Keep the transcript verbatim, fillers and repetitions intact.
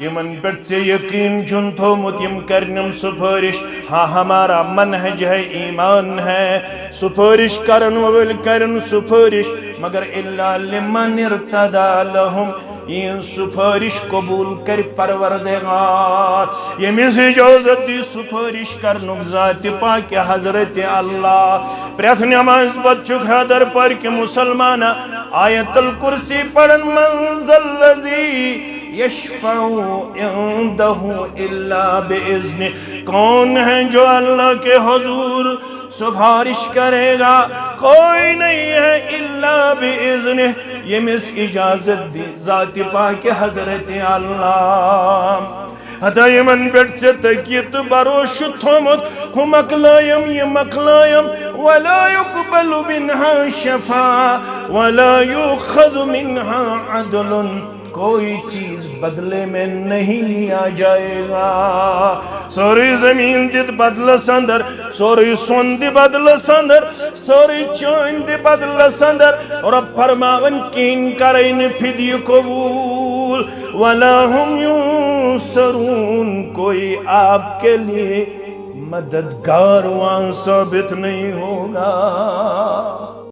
یمن پٮ۪ٹھ ژےٚ یقین چھُن تھوٚومُت، یِم کرنم سفارش۔ ہاں، ہمارا منہج ہے، ایمان ہے۔ سفارش کرن وٲلۍ کرن سفارش، مگر الا لمن ارتضی لهم، یِہنٛز سفارش قبول کرِ پروردگار، ییٚمِس اجازت دی سفارش کرنُک ذات پاک حضرت اللہ۔ پرٛٮ۪تھ نماز پتہٕ چھُکھ حیدر پارکہِ مسلمانہ آیت الکرسی پران، من ذا الذی یشفع عندہ الا باذنہ، کون ہے جو اللہ کے حضور سفارش کرے گا؟ کوئی نہیں ہے الا باذنہ، ییٚمِس اجازت دی ذات پاک حضرت اللہ۔ ہتا یمن پٮ۪ٹھ ژےٚ تکیہ تہٕ بھروسہٕ چھُ تھوٚومُت، ہُہ مۄکلٲیم، یہِ مۄکلٲیم، ولا يقبل منها شفاعة ولا يؤخذ منها عدل، کوئی چیز بدلے میں نہیں لیا جائے گا۔ سورُے زمین دِتھ بدلس اندر، سورُے سۄن دِ بدلس اندر، سورُے چٲنۍ دِ بدلس اندر۔ رب فرماون، کِہیٖنۍ کرے نہٕ فدیہ قبول۔ ولا هم ينصرون، کوئی آپ کے لیے مددگار وہاں ثابت نہیں ہوگا۔